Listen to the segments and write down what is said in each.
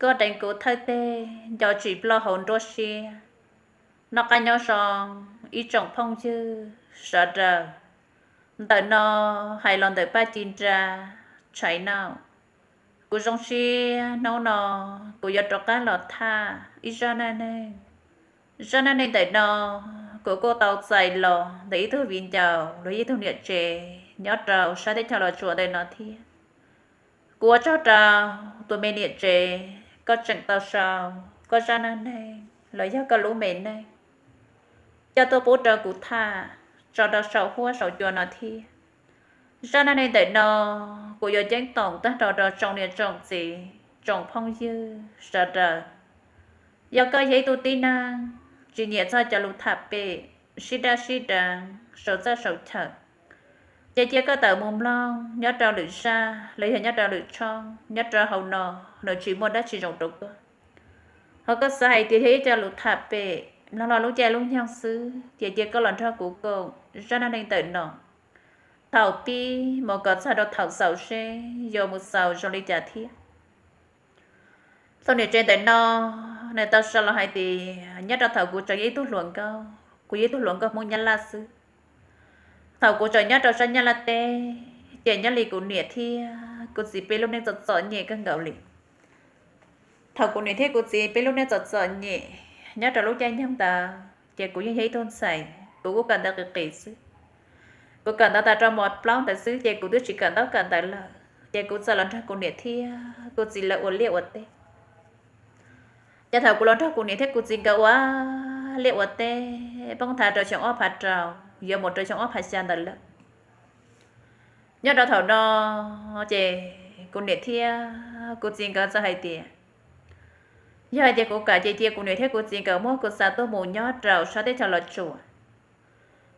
koj deev kuv thawj teg nco tsis ploj hauv nruab siab. Noj qab nyob zoo ib tsoom phooj ywg sawv daws. Ntawm no hais los ntawm Paj Ci Nra Tshais Nauj. Kuv zoo siab hnub no kuv yuav rov qab los tham ib zaj neej neeg. Zaj neej neeg ntawm no kuv kuj tau txais los ntawm ib tug viv ncaus los yog ib tug niam tsev nyob rau sab teb chaws Los Tsuas ntawm no thiab. Kuv ua tsaug rau tus me niam tsev koj tseem tau sau koj zaj neej neeg los yog koj lub me neej coj tuaj pub rau kuv tham tso rau saum huab saum cua no thiab. Zaj neej neeg ntawm no kuv yuav ceeb toom tag nrho rau tsoom niam tsoom txiv tsoom phooj ywg sawv daws. Yog koj yog ib tug tib neeg tsis nyiam txog cov lus tham pem sib daj sib deev saum txaj saum chaw, ces cia koj tawm mus mloog nyob rau lwm zaj los yog nyob rau lwm tshooj nyob rau hauv no, nws tsis muaj dab tsi zoo rau koj. Ho koj xav hais tias yog ib co lus tham pem mloog los lub caij lub nyoog xwb ces cia koj los nrog kuv koom zaj neej neeg ntawm no thaum pib mus kom txog rau thaum xaus seb yuav mus xaus zoo li cas thiab. Tus niam tsev ntawm no nws tau sau los hais tias nyob rau thaum kuv tseem yog ib tug hluas nkauj, kuv yog ib tug hluas nkauj Hmoob Nyab Laj xwb. Thaum kuv tseem nyob rau sab Nyab Laj teb, ces nyob li kuv niam thiab kuv txiv peb lub neej txom txom nyem kawg nkaus li. Thaum kuv niam thiab kuv txiv peb lub neej txom txom nyem nyob rau lub caij nyoog ntawd ces kuv yeej yog ib tug ntxhais, kuv kuj kawm ntawv qis qis xwb. Kuv kawm ntawv tas rau mos plaub ntawd xwb ces kuv twb tsis kawm ntaub kawm ntawv lawm, ces kuv txawm los nrog kuv niam thiab kuv txiv lawv ua liaj ua teb. Ces thaum kuv los nrog kuv niam thiab kuv txiv nkawd ua liaj ua teb poob thav rau xyoo ob phav rau yuav mus rau xyoo ob phav xya ntawd lawm. Nyob rau thaum no ces kuv niam thiab kuv txiv nkawd txawm hais tias yog hais tias kuv kam ces cia kuv niam thiab kuv txiv nkawd muab kuv xa tuaj mus nyob rau sab teb chaws Los Tsuas.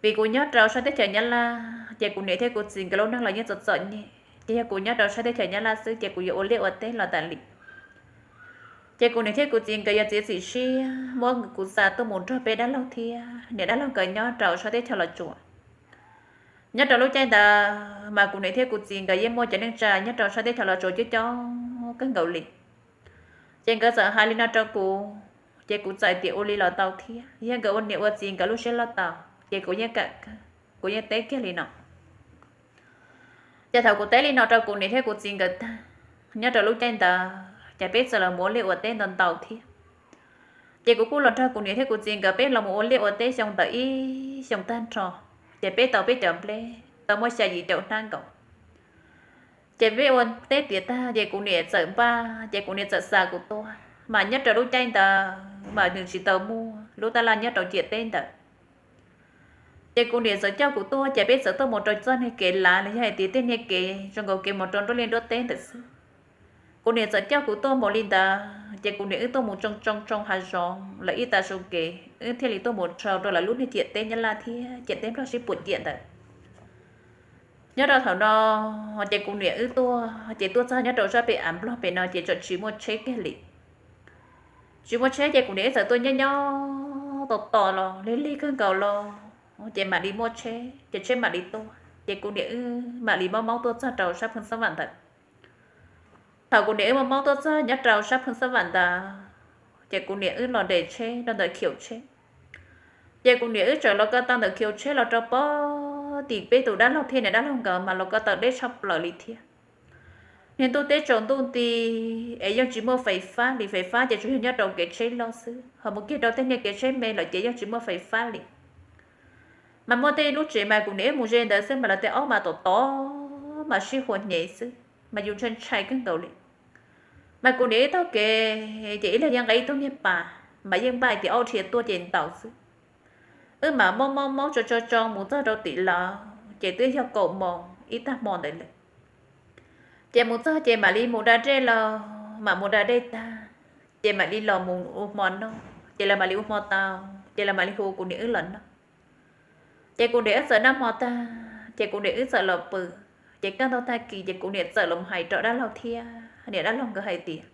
Vim kuv nyob rau sab teb chaws Nyab Laj ces kuv niam thiab kuv txiv nkawd lub neej los yeej txom txom nyem, ces yog kuv nyob rau sab teb chaws Nyab Laj xwb ces kuv yuav ua liaj ua teb los tas li. Ces kuv niam thiab kuv txiv nkawd yuav txiav txim siab muab kuv xa tuaj mus nrog peb dab laug thiab niam dab laug nkawd nyob rau sab teb chaws Los Tsuas. Nyob rau lub caij ntawd mas kuv niam thiab kuv txiv nkawd yeej muaj cov neej tsa nyob rau sab teb chaws Los Tsuas coob coob kawg nkaus li. Ces nkawd txawm hais li no rau kuv, ces kuv txawm tias ua li los tau thiab, yog nkawd ua niam ua txiv nkawd lub siab loj tau ces kuv yeej kam, kuv yeej teb kiag li no. Ces thaum kuv teb li no rau kuv niam thiab kuv txiv nkawd tag, nyob rau lub caij ntawd ces peb txawm los mus ua liaj ua teb ntau ntau thiab. Ces kuv kuj los nrog kuv niam thiab kuv txiv nkawd peb los mus ua liaj ua teb xyoo ntawd ib xyoo tag nrho, ces peb tau peb cov nplej tau muaj xya yim caum hnab nkaus. Ces peb ua teb tiav tag ces kuv niam txawm npaj, ces kuv niam txawm xa kuv tuaj, mas nyob rau lub caij ntawd mas nws tsis tau muaj lub tab laj nyob rau ciam teb ntawd. Ces kuv niam txawm coj kuv tuaj ces peb txawm tuaj mus rau txoj niag kev lav los yog hais tias tej niag kev zoo nkaus kev mus rau nruab liaj nruab teb ntawd xwb. Kuv niam txawm coj kuv tuaj mus li ntawd ces kuv niam wb tuaj mus tsoo tsoo tsoo hav zoov lawm ib tag su kev wb thiaj li tuaj mus rau lawv lub niag ciam teb Nyab Laj thiab ciam teb Nplog sib puam ciam ntawd. Nyob rau thaum no ces kuv niam wb tuaj ces tuaj txog nyob rau sab pem av Nplog pem no ces tseem tsis muaj tsheb kiag li. Tsis muaj tsheb ces kuv niam wb txawm tuaj nyob nyob tos tos los lig lig kawg nkaus los ces mam li muaj tsheb ces tsheb mam li tuaj ces kuv niam wb mam li maub maub tuaj txog rau sab Phooj Xab Vam ntawd. Thaum kuv niam wb maub maub tuaj txog nyob rau sab Phooj Xab Vam ntawd ces kuv niam wb los nres tsheb rau ntawm khiv tsheb. Ces kuv niam wb txawm los ko taw ntawm khiv tsheb los rau pem tim peb tus dab laug thiab niam dab laug nkawd mas los ko taw deb tshaj plaws li thiab. Niag ntuj teb tsaus ntuj nti es yeej tsis muaj fais fab li, fais fab ces tsuas yog nyob rau kev tsheb loj xwb, ho mus kiag rau tej niag kev tsheb me lawm ces yeej tsis muaj fais fab li. Mas muaj tej lub tsev mas kuv niam wb mus ze ntawd xwb mas lawv tej aub mas tom tom mas sib hua hnyev xwb mas yus ntshai ntshai kawg nkaus li. Mas kuv niam wb taug kev ces ib leeg yeej nqa ib tug niag pas mas yeej npaj tias aub dhia tuaj ces ntaus xwb. Wb mam maub maub maub tsoo tsoo tsoo mus txog rau tim lawv ces twb yog kaum moos ib tag hmo ntawd lawm. Ces mus txog ces mam li mus da dej los mam mus da dej tag, ces mam li los mus ua hmo noj ces lawv mam li ua hmo tau, ces lawv mam li hu kuv niam wb los noj. Ces kuv niam wb txawm noj hmo tag ces kuv niam wb txawm los pw, ces kaj ntug tag kis ces kuv niam txawm los hais rau dab laug thiab niam dab laug nkawd hais tias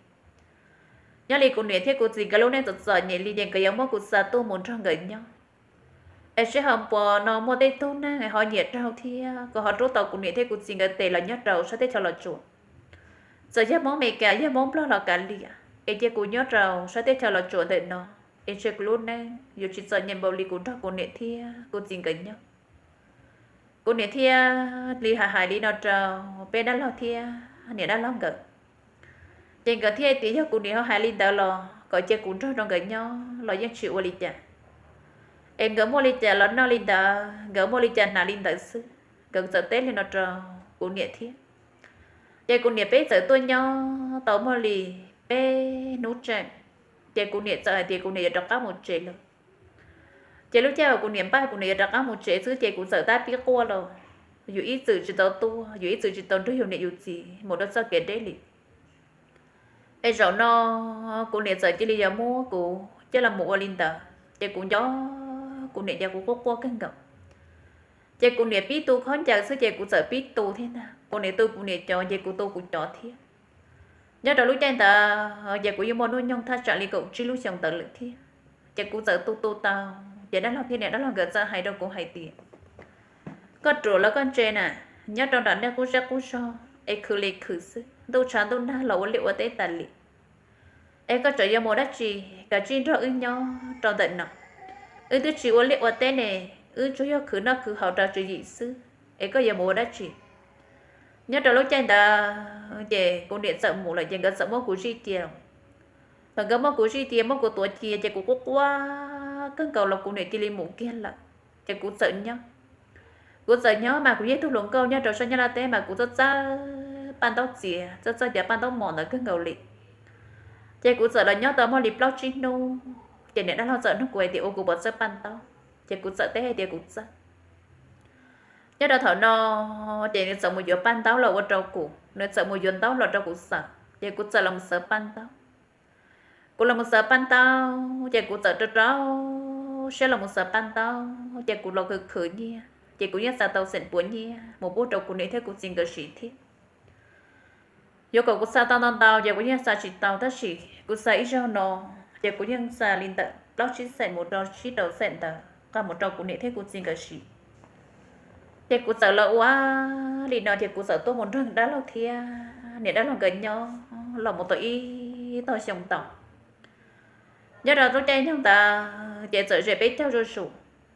nyob li kuv niam thiab kuv txiv nkawd lub neej txom txom nyem li ces nkawd yuav muab kuv xa tuaj mus nrog nkawd nyob. Es seb ho puas no muaj tej tug neeg ho nyiam raug thiab kuv ho rub tau kuv niam thiab kuv txiv nkawd tes los nyob rau sab teb chaws Los Tsuas. Txawm yog Hmoob Amelikas yog Hmoob Nplog los kav liam, es cia kuv nyob rau sab teb chaws Los Tsuas ntawm no, es ntshe kuv lub neej yuav tsis txom nyem npaum li kuv nrog kuv niam thiab kuv txiv nkawd nyob. Kuv niam thiaj li hais hais li no rau peb dab laug thiab niam dab laug nkawd. Ces nkawd thiaj tias yog kuv niam ho hais li ntawd los kom cia kuv nrog rau nkawd nyob los yeej tsis ua li cas. Es nkawd muaj li cas los noj li ntawd, nkawd muaj li cas hnav li ntawd xwb. Nkawd txawm teb li no rau kuv niam thiab. Ces kuv niam peb txawm tuaj nyob tau muaj li peb hnub tseem, ces kuv niam txawm hais tias kuv niam yuav rov qab mus tsev lawm. Ces lub caij uas kuv niam npaj kuv niam yuav rov qab mus tsev xwb ces kuv txawm tab pib quaj los, yus ib txwm tsis tau tuaj, yus ib txwm tsis tau nrog yus niam yus txiv mus rau txoj kev deb li. Es zaum no kuv niam txawm cia li yuav muab kuv coj los mus ua li ntawd, ces kuv nco kuv niam ces kuv quaj quaj kawg nkaus. Ces kuv niam pib tu khaub ncaws xwb ces kuv txawm pib tu thiab ntag, kuv niam tu kuv niam cov ces kuv tu kuv cov thiab. Nyob rau lub caij ntawd ces kuv yeej muaj hnub nyoog thaj tsam li kaum tsib lub xyoos ntawd lawm thiab. Ces kuv txawm tu tu tau, ces dab laug thiab niam dab laug nkawd txawm hais rau kuv hais tias, koj ruam los koj ntse na, nyob rau nram nej qub zej qub zog es khwv li khwv xwb, ntuj tshav ntuj nag los ua liaj ua teb tas li. Es koj tseem yuav mus dab tsi, kav tsij nrog wb nyob rau ntawm no. Wb twb tsis ua liaj ua teb ne, wb tsuas yog khwv noj khwv haus rau tswv yim xwb, es koj yuav mus ua dab tsi? Nyob rau lub caij ntawd ces kuv niam txawm mus lawm ces nkawd txawm muab kuv zij cia. Thaum nkawd muab kuv zij cia, muab kuv tuav cia ces kuv quaj quaj kawg nkaus los kuv niam cia li mus kiag lawm. Ces kuv txawm nyob, kuv txawm nyob mas kuv yog ib tug hluas nkauj nyob rau sab Nyab Laj teb mas kuv txawj txawj paj ntaub txias, txawj txawj cov paj ntaub mos ntawd kawg nkaus li. Ces kuv txawm los nyob tau muaj li plaub tsib hnub, ces niam dab laug txawm nug kuv hais tias ua kuv puas txawj paj ntaub, ces kuv txawm teb hais tias kuv txawj. Nyob rau thaum no ces nws txawm mus yuav paj ntaub los ua rau kuv, nws txawm mus yuav ntaub los rau kuv xaws, ces kuv txawm los mus xaws paj ntaub. Kuv los mus xaws paj ntaub ces kuv txawm rau rau siab los mus xaws paj ntaub, ces kuv los khwv khwv nyiaj, ces kuv yeej xa tau xeem puav nyiaj mus pub rau kuv niam thiab kuv txiv nkawd siv thiab. Yuav kom kuv xa tau ntau ntau ces kuv yeej xa tsis tau, tab sis kuv xa ib zaug no ces kuv yeej xa li ntawm plaub tsib xeem mus rau tsib rau xeem ntawd, qab mus rau kuv niam thiab kuv txiv nkawd siv. Ces kuv txawm los ua li no ces kuv txawm tuaj mus nrog dab laug thiab niam dab laug nkawd nyob los mus tau ib tog xyoo ntau. Nyob rau lub caij nyoog ntawd ces txawm ze peb caug zuj zus.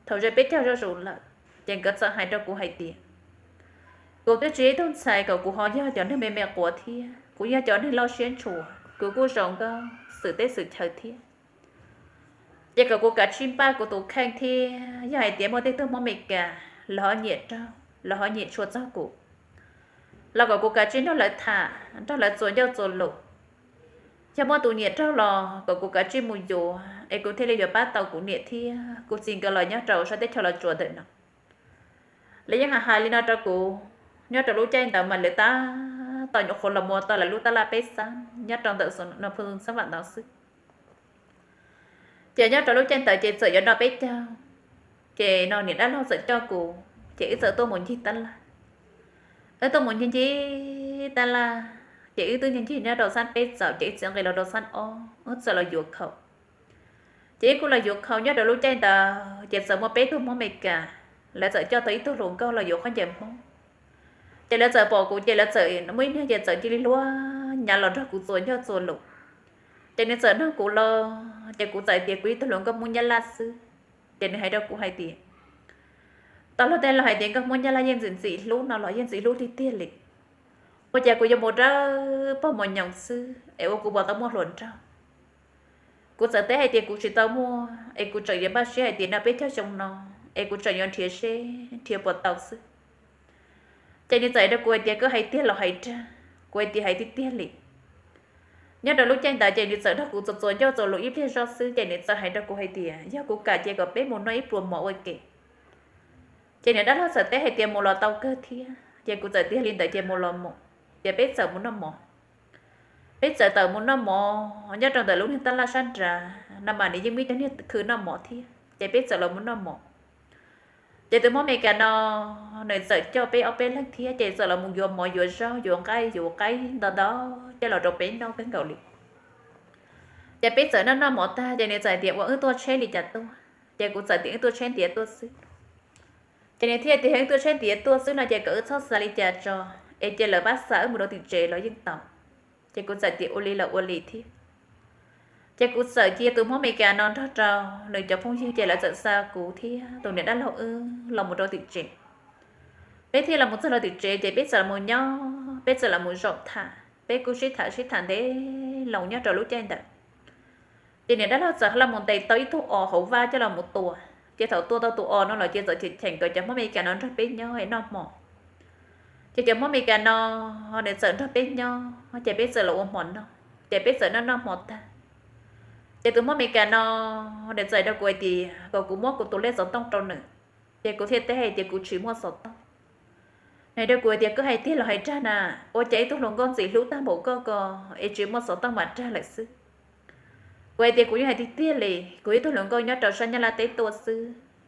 Thaum ze peb caug zuj zus lawm, ces nkawd txawm hais rau kuv hais tias, kuv twb tsis ib tug ntxhais kom kuv ho yog cov neeg me me quav thiab, kuv yog cov neeg loj siab ntshua, kuv kuj zoo nkauj xwm teb xwm chaw thiab. Ces kom kuv kav tsij npaj kuv tus kheej thiab yog hais tias muaj tej tug Hmoob Meskas lawv ho nyiam raug, lawv ho nyiam tshua txog kuv, los kom kuv kav tsij nrog lawv tham, nrog lawv txuas ncauj txuas lus. Yog muaj tus nyiam raug los kom kuv kav tsij mus yuav es kuv thiaj li yuav pab tau kuv niam thiab kuv txiv nkawd los nyob rau sab teb chaws Los Tsuas ntawm no. Lawv yeej hais hais li no rau kuv. Nyob rau lub caij ntawd mas lawv tab tom nyuam qhuav los mus tau lawv lub tab laj peb xab nyob rau ntawm Xeev Khuam ntawd xwb. Ces nyob rau lub caij ntawd ces txawm yuav noj peb caug, ces no niam dab laug txawm coj kuv, ces wb txawm tuaj mus ncig tab laj. Wb tuaj mus ncig ncig tab laj, ces wb twb ncig ncig nyob rau xab peb txaus ces wb txiav nqis los rau xab ob wb txawm los yuav khau. Ces wb kuj los yuav khau. Nyob rau lub caij ntawd ces txawm muaj peb tug Hmoob Meskas, lawv txawm coj tau ib tug hluas nkauj los yuav khaub ncaws Hmoob. Ces lawv txawm pom kuv ces lawv txawm muaj ib niag ces txawm cia li luag nyav los nrog kuv txuas ncauj txuas lus. Ces nws txawm nug kuv los ces kuv txawm tias kuv ib tug hluas nkauj Hmoob Nyab Laj xwb. Ces nws hais rau kuv hais tias, tau luag tej laus hais tias nkauj Hmoob Nyab Laj yeej ntxim ntxim hlub no los yeej ntxim hlub tiag tiag li. Ua cas kuv yuav mus dawb paug mos nyoos xwb es ua kuv puas tau muaj hluas nraug? Kuv txawm teb hais tias kuv tsis tau muaj es kuv tseem yuav npaj siab hais tias noj peb caug xyoo no es kuv tseem yuav nrhiav seb nrhiav puas tau xwb. Ces nws txawm hais rau kuv hais tias koj hais tiag los hais dag? Kuv hais tias hais tiag tiag li. Nyob rau lub caij ntawd ces nws txawm nrog kuv txuas txuas ncauj txuas lus ib pliag zoj xwb ces nws txawm hais rau kuv hais tias yog kuv kam ces kom peb mus noj ib pluas mov ua ke. Ces niam dab laug txawm teb hais tias mus los tau kawg thiab, ces kuv txawm tiag li ntawd ces mus los mus, ces peb txawm mus noj mov. Peb txawm tawm mus noj mov nyob rau ntawm lub niag tab laj sab nrad no mas nws yeej muaj ib cov niag khw noj mov thiab, ces peb txawm los mus noj mov. Ces tus Hmoob Meskas no nws txawm coj peb ob peb leeg thiab ces txawm los mus yuav mov yuav zaub yuav nqaij yuav qaib ntau ntau coj los rau peb noj kawg nkaus li. Ces peb txawm noj noj mov tag ces nws txawm tias ua wb tuaj tsheb li cas tuaj, ces kuv txawm tias wb tuaj tsheb ntiav tuaj xwb. Ces nws thiaj tias wb tuaj tsheb ntiav tuaj xwb no ces kom wb txhob xa li cas tso, es cia lawv pab xa wb mus rau tim tsev los yeej tau. Ces kuv txawm tias ua li los ua li thiab. Ces kuv txawm cia tus Hmoob Amelikas no nrog rau nws cov phooj ywg ces lawv txawm xa kuv thiab tus niam dab laug wb los mus rau tim tsev. Peb thiaj los mus txog rau tim tsev ces peb txawm los mus nyob, peb txawm los mus zaum tham, peb kuj sib tham sib tham ntev loo nyob rau lub caij ntawd. Ces niam dab laug txawm los mus ntes tau ib tug os hauv vaj coj los mus tua. Ces thaum tua tau tus os no los ces txawm cheem cheem kom cov Hmoob Amelikas no nrog peb nyob es noj hmo. Ces cov Hmoob Amelikas no nws txawm nrog peb nyob ces peb txawm los ua hmo noj, ces peb txawm noj noj hmo tag. Ces tus Hmoob Amelikas no nws txawm hais rau kuv hais tias kom kuv muab kuv tus lej xov tooj rau nws. Ces kuv thiaj teb hais tias kuv tsis muaj xov tooj. Nws hais rau kuv hais tias koj hais tiag los hais dag na, ua cas ib tug hluas nkauj ntxim hlub tag npaum koj ko es tsis muaj xov tooj mas dag lawm xwb. Kuv hais tias kuv yeej hais tiag tiag li, kuv ib tug hluas nkauj nyob rau sab Nyab Laj teb tuaj xwb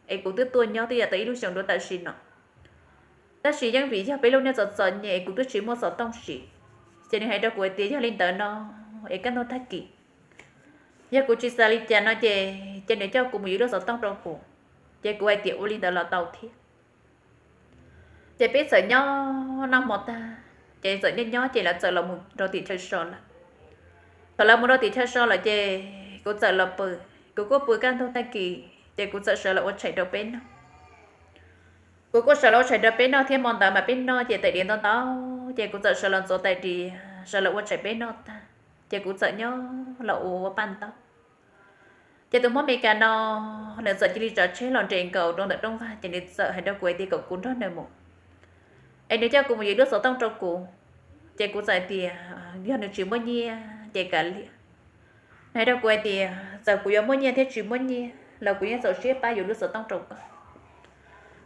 es kuv twb tuaj nyob twb yog tau ib lub xyoo dua tam sim no, tab sis yeej vim yog peb lub neej txom txom nyem es kuv twb tsis muaj xov tooj siv. Ces nws hais rau kuv hais tias yog li ntawd no es kaj ntug tag kis yog kuv tsis xav li cas no ces ces nws coj kuv mus yuav lub xov tooj rau kuv. Ces kuv hais tias ua li ntawd los tau thiab. Ces peb txawm nyob noj hmo tag, ces txawm nyob nyob ces lawv txawm los mus rau tim chaw so lawm. Thaum lawv mus rau tim chaw so lawm ces kuv txawm los pw, kuv kuj pw kaj ntug tag kis ces kuv txawm sawv los ua tshais rau peb noj. Kuv kuj sawv los ua tshais rau peb noj thiab, hmo ntawd mas peb noj ces tais diav ntau ntau, ces kuv txawm sawv los ntxuav tais diav sawv los ua tshais peb noj tag, ces kuv txawm nyob los ua ua paj ntaub. Ces tus Hmoob Amelikas no nws txawm cia li tsav tsheb los nres nkaus rau ntawm rooj vag, ces nws txawm hais rau kuv hais tias kom kuv nrog nws mus, es nws coj kuv mus yuav lub xov tooj rau kuv. Ces kuv txawm hais tias yog nws tsis muaj nyiaj ces kav liam. Nws hais rau kuv hais tias txawm kuv yuav muaj nyiaj thiab tsis muaj nyiaj los kuv yeej txaus siab pab yuav lub xov tooj rau koj.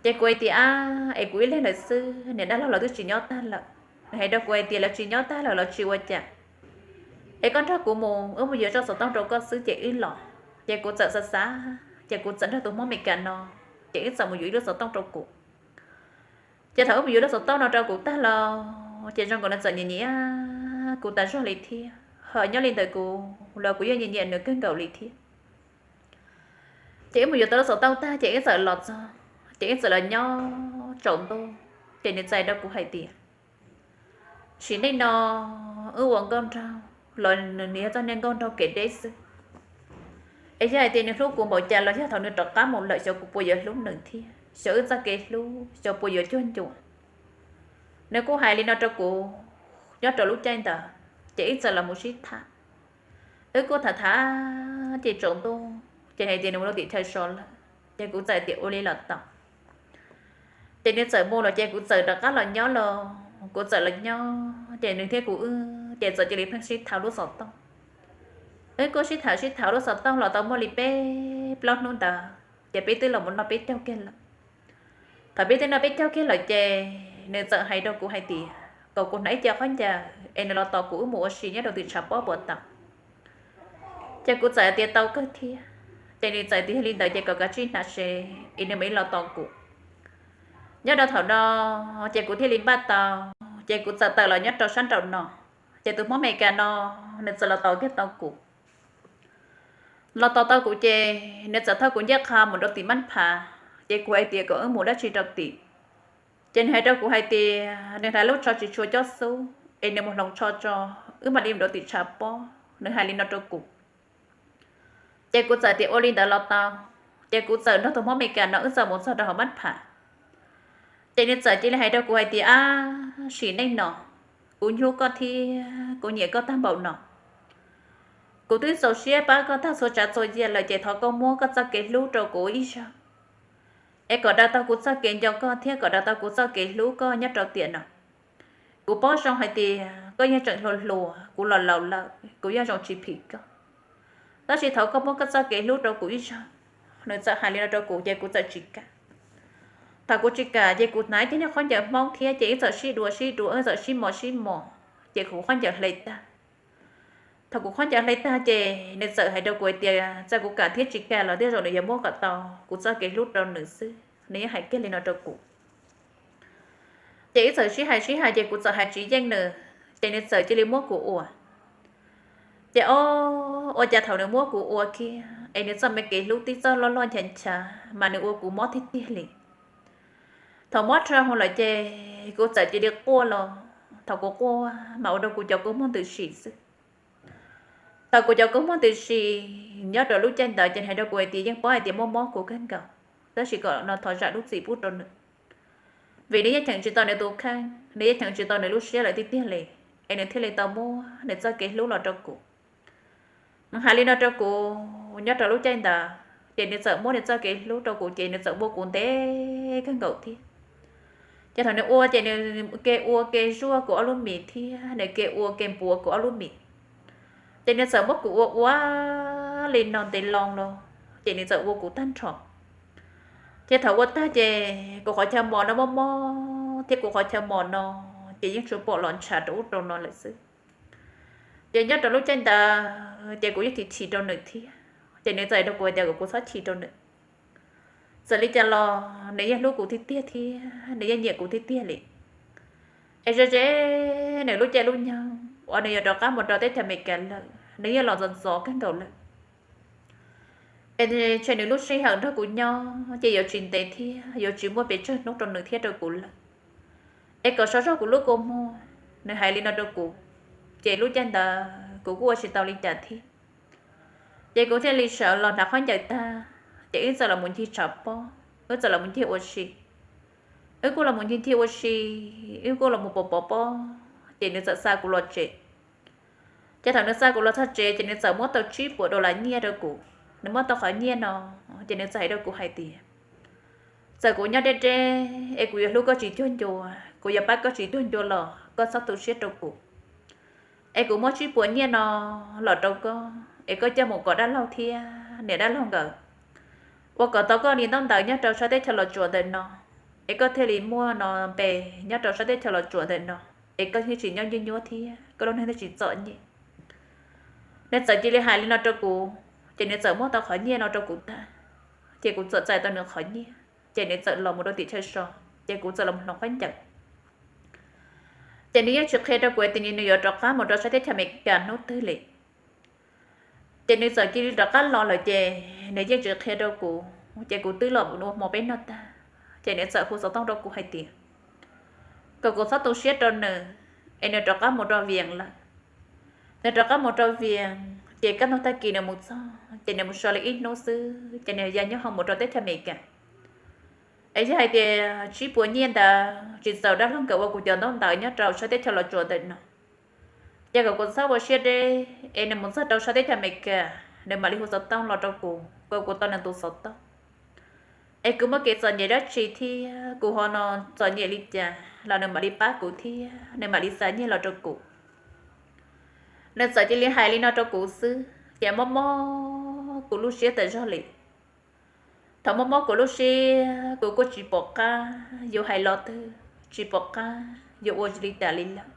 Ces kuv hais tias ab, es kuv ib leeg lawm xwb, niam dab laug los twb tsis nyob tag lawm. Nws hais rau kuv hais tias lawv tsis nyob tag lawm los tsis ua cas, es koj nrog kuv mus, wb mus yuav tso xov tooj rau koj xwb ces wb los. Ces kuv txawm xav xav, ces kuv txawm nrog tus Hmoob Amelikas no, ces wb txawm mus yuav ib lub xov tooj rau kuv. Ces thaum wb mus yuav lub xov tooj no rau kuv tag los ces zoo nkaus nws txawm nyiam nyiam kuv tas zog li thiab, ho nyob li ntawd kuv los kuv yeej nyiam nyiam nws kawg nkaus li thiab. Ces wb mus yuav tau lub xov tooj tag ces wb txawm los txog, ces wb txawm los nyob tsaus ntuj, ces nws txawm hais rau kuv hais tias sim neej no wb ua nkauj nraug los nws yog txoj niag nkauj nraug kev deb xwb, es yog hais tias nws hlub kuv npaum cas los yog thaum nws rov qab mus lawm xyov kuv puas yuav hlub nws thiab, xyov wb txoj kev hlub xyov puas yuav cuag ncuav. Nws kuj hais li no rau kuv nyob rau lub caij ntawd, ces wb txawm los mus sib tham. Wb kuj tham tham ces tsaus ntuj ces hais tias nws mus rau tim chaw so lawm, ces kuv txawm tias ua li los tau. Ces nws txawm mus lawm ces kuv txawm rov qab los nyob los, kuv txawm los nyob ces nws thiab kuv wb ces txawm cia li pheej sib tham lub xov tooj. Wb kuj sib tham sib tham lub xov tooj los tau muaj li peb plaub hnub ntawd ces peb twb los mus noj peb caug kiag lawm. Thaum peb twb noj peb caug kiag lawm ces nws txawm hais rau kuv hais tias kom kuv hnav ib co khaub ncaws es nws los tos kuv wb mus ua si nyob rau tim tshav pob puas tau. Ces kuv txawm tias tau kawg thiab. Ces nws txawm tias yog li ntawd ces kom kav tsij hnav se es nws mam li los tos kuv. Nyob rau thaum no ces kuv thiaj li npaj tau, ces kuv txawm tawm los nyob rau sab nraum no, ces tus Hmoob Amelikas no nws txawm los tos kiag tau kuv. Los tos tau kuv ces nws txawm thauj kuv ncaj qha mus rau tim Mab Phav, ces kuv hais tias kom wb mus dab tsi rau tim. Ces nws hais rau kuv hais tias nws hnav lub tsho tsis tshua cob xub es nws mus hloov tsho tso, wb mam li mus rau tim tshav pob, nws hais li no rau kuv. Ces kuv txawm tias ua li ntawd los tau. Ces kuv txawm nrog tus Hmoob Amelikas no wb txawm mus txog rau hauv Mab Phav. Ces nws txawm cia li hais rau kuv hais tias ab, sim neej no kuv hlub koj thiab kuv nyiam koj tag npaum no. Kuv twb txaus siab pab koj tag txhua tsav txhua yam lawm ces thov koj muab koj txoj kev hlub rau kuv ib zaug, es kom daws tau kuv txoj kev nco koj thiab kom daws tau kuv txoj kev hlub koj nyob rau tiam no. Kuv paub zoo hais tias koj yeej tseem hluas hluas, kuv los laus lawm kuv yeej zoo tsis phim koj, tab sis thov koj muab koj txoj kev hlub rau kuv ib zaug. Nws txawm hais li no rau kuv ces kuv txawm tsis kam. Thaum kuv tsis kam ces kuv hnav ib ceg niag khaub ncaws Hmoob thiab ces wb txawm sib dua sib dua, wb txawm sib mos sib mos, ces kuv khaub ncaws hle tag. Thaum kuv khaub ncaws hle tag ces nws txawm hais rau kuv hais tias txawm kuv kam thiab tsis kam los tej zaum nws yuav muab kom tau kuv txoj kev hlub rau nws xwb, nws yeej hais kiag li no rau kuv. Ces wb txawm sib hais sib hais ces kuv txawm hais tsis yeej nws, ces nws txawm cia li muab kuv ua. Ces o, ua cas thaum nws muab kuv ua kiag es nws txoj me kev hlub tib txoj loj loj nchav nchav mas nws ua kuv mob tiag tiag li. Thaum mob dhau hwv lawm ces kuv txawm cia li quaj los, thaum kuv quaj mas ua rau kuv cov kua muag ntws sim xwb. Thaum kuv cov koob muag tib si nyob rau lub caij ntawd ces hais rau kuv hais tias yeej paub hais tias mob mob kuv kawg nkaus, tab sis kom no thov zam lub txim pub rau nws, vim nws yeej cheem tsis tau nws tus kheej, nws yeej cheem tsis tau nws lub siab lawm tiag tiag li, es nws thiaj li tau muab nws txoj kev hlub los rau kuv. Nws hais li no rau kuv nyob rau lub caij ntawd ces nws txawm muab nws txoj kev hlub rau kuv ces nws txawm ua kuv ntev kawg nkaus thiab. Ces thaum nws ua ces nws ke ua ke zuaj kuv ob lub mis thiab nws ke ua ke npuav kuv ob lub mis. Ces nws txawm muab kuv ua ua li no ntev loo los ces nws txawm ua kuv tag nrho. Ces thaum ua tag ces kuv qhov chaw mos no mob mob thiab kuv qhov chaw mos no ces yeej tsuas pom los ntshav rau ub rau no lawm xwb. Ces nyob rau lub caij ntawd ces kuv yeej chim chim rau nws thiab, ces nws txawm hais rau kuv tias kom kuv txhob chim rau nws, txawm li cas los nws yeej hlub kuv tiag tiag thiab nws yeej nyiam kuv tiag tiag li. Es ze ze nws lub caij lub nyoog uas nws yuav rov qab mus rau teb chaws Amelikas lawm, nws yeej los ntxov ntxov kawg nkaus lawm. Es ntshe nws lub sij hawm nrog kuv nyob ces yuav tsis ntev thiab yuav tsis muaj pes tsawg hnub rau nws thiab rau kuv lawm. Es kom so zog kuv lub kua muag, nws hais li no rau kuv. Ces lub caij ntawd kuv kuj ua tsis tau li cas thiab, ces kuv thiaj li sawv los hnav khaub ncaws tag, ces wb txawm los mus ncig tshav pob, wb txawm los mus ncig ua si. Wb kuj los mus ncig ncig ua si, wb kuj los mus pov pov pob, ces nws txawm xa kuv los tsev. Ces thaum nws xa kuv los txog tsev ces nws txawm muab tau tsib puas dollar nyiaj rau kuv. Nws muab tau qhov nyiaj no, ces nws txawm hais rau kuv hais tias, txawm kuv nyob deb deb es kuv yuav hlub koj tsis cuag ncua, kuv yuav pab koj tsis cuag ncua los koj txhob tu siab rau kuv. Es kuv muab tsib puas nyiaj no los rau koj es koj coj mus kom dab laug thiab niam dab laug nkawd ua kom tau koj li ntaub ntawv nyob rau sab teb chaws Los Tsuas ntawm no, es koj thiaj li muaj no npe nyob rau sab teb chaws Los Tsuas ntawm no, es koj thiaj tsis nyob nyuaj nyuaj thiab koj lub neej thiaj tsis txom nyem. Nws txawm cia li hais li no rau kuv, ces nws txawm muab tau qhov nyiaj no rau kuv tag, ces kuv txawm txais tau nws qhov nyiaj, ces nws txawm los mus rau tim chaw so, ces kuv txawm los hloov khaub ncaws. Ces nws yeej tsis qhia rau kuv tias nws yuav rov qab mus rau sab teb chaws Amelikas hnub twg li. Ces nws txawm cia li rov qab los lawm ces nws yeej tsis qhia rau kuv, ces kuv twb los ua hmo peb noj tag, ces nws txawm hu xov tooj rau kuv hais tias kom kuv txhob tu siab rau nws, es nws rov qab mus rau Vias lawm. Nws rov qab mus rau Vias ces kaj ntug tag kis nws mus txog ces nws mus so li ib hnub xwb ces nws ya nyob hoos mus rau teb chaws Amelikas. Es yog hais tias tsib puas nyiaj ntawd tsis txaus dab laug nkawd ua kuv cov ntaub ntawv nyob rau sab teb chaws Los Tsuas ntawm no, ces kom kuv txhob ua siab deb, es nws mus txog rau sab teb chaws Amelikas nws mam li hu xov tooj los rau kuv kom kuv tau nws tus xov tooj. Es kuv muaj kev txom nyem dab tsi thiab kuv ho no txom nyem li cas los nws mam li pab kuv thiab nws mam li xa nyiaj los rau kuv. Nws txawm cia li hais li no rau kuv xwb ces mob mob kuv lub siab tas zog li. Thaum mob mob kuv lub siab kuv kuj tsis pom qab yuav hais lo twg, tsis pom qab yuav ua li cas li lawm.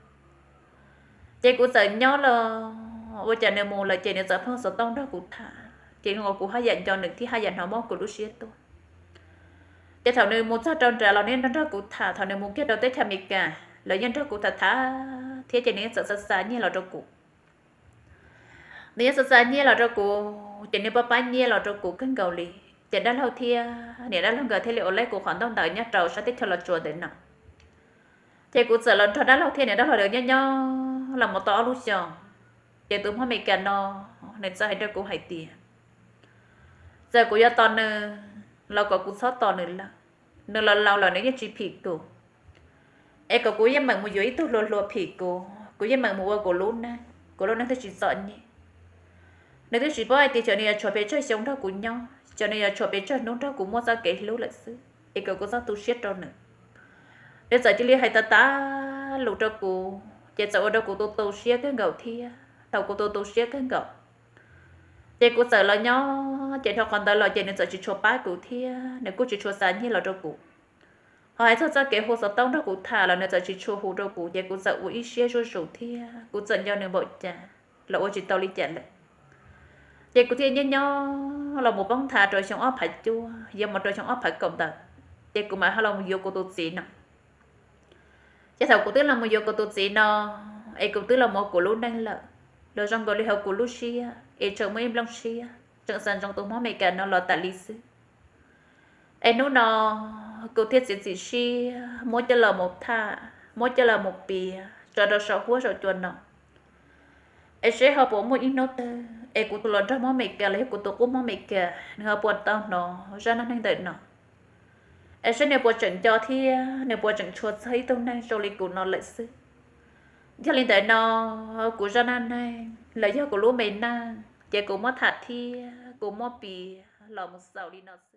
Ces kuv txawm nyob los ua cas nws mus lawm ces nws txawm pheej xov tooj nrog kuv tham, ces kuv haj yam nco nws thiab haj yam hnov mob kuv lub siab tuaj. Ces thaum nws mus txog rau nrad los nws yeej nrog nrog kuv tham, thaum nws mus kiag rau teb chaws Amelikas los yeej nrog kuv tham tham thiab ces nws yeej txawm xa xa nyiaj los rau kuv. Nws yeej xa xa nyiaj los rau kuv ces nws pab pab nyiaj los rau kuv kawg nkaus li. Ces dab laug thiab niam dab laug nkawd thiaj li ua laib kuv qhov ntaub ntawv nyob rau sab teb chaws Los Tsuas ntawm no. Ces kuv txawm los nrog dab laug thiab niam dab laug nkawd nyob nyob los mus tau ob lub xyoos. Ces tus Hmoob Amelikas no nws txawm hais rau kuv hais tias txawm kuv yuav tos nws los kom kuv txhob tos nws lawm. Nws los laus lawm nws yeej tsis phim kuv. Es kom kuv yeej meem mus yuav ib tug hluas hluas phim kuv, kuv yeej meem mus ua kuv lub neej, kuv lub neej thiaj tsis txom nyem. Nws twb tsis paub hais tias xyov nws yuav tshuav pes tsawg xyoo nrog kuv nyob, xyov nws yuav tshuav pes tsawg hnub nrog kuv muaj txoj kev hlub lawm xwb, es kom kuv txhob tu siab rau nws. Nws txawm cia li hais tas tas lus rau kuv, ces txawm ua rau kuv tu tu siab kawg nkaus thiab. Thaum kuv tu tu siab kawg nkaus, ces kuv txawm los nyob, ces dhau qhov ntawd los ces nws txawm tsis tshua pab kuv thiab nws kuj tsis tshua xa nyiaj los rau kuv. Ho hais txog txoj kev hu xov tooj nrog kuv tham los nws txawm tsis tshua hu rau kuv, ces kuv txawm ua ib siab zuj zus thiab kuv txawm nco nws npaum cas los ua tsis tau li cas lawm. Ces kuv thiaj nyob nyob los mus poob nthav rau xyoo ob phav cuaj yuav mus rau xyoo ob phav kaum ntawd, ces kuv mam ho los mus yuav kuv tus txiv no. Ces thaum kuv twb los mus yuav kuv tus txiv no, es kuv twb los mus ua kuv lub neej lawm, los zoo nkaus li hauv kuv lub siab es tseem muaj ib nplooj siab tseem xav ntsoov tus Hmoob Amelikas no los tas li xwb. Es hnub no kuv thiaj txiav txim siab muab coj los mus tham, muab coj los mus piav tso rau saum huab saum cua no. Es seb ho puas muaj ib hnub twg es kuv tus hluas nraug Hmoob Amelikas los yog kuv tus qub Hmoob Amelikas nws ho puas tau hnov zaj neej neeg ntawm no, es seb nws puas tseem nco thiab nws puas tseem tshua txog ib tug neeg zoo li kuv no lawm xwb. Yog li ntawd no, kuv zaj neej neeg los yog kuv lub me neej ces kuv muab tham thiab kuv muab piav los mus xaus li no.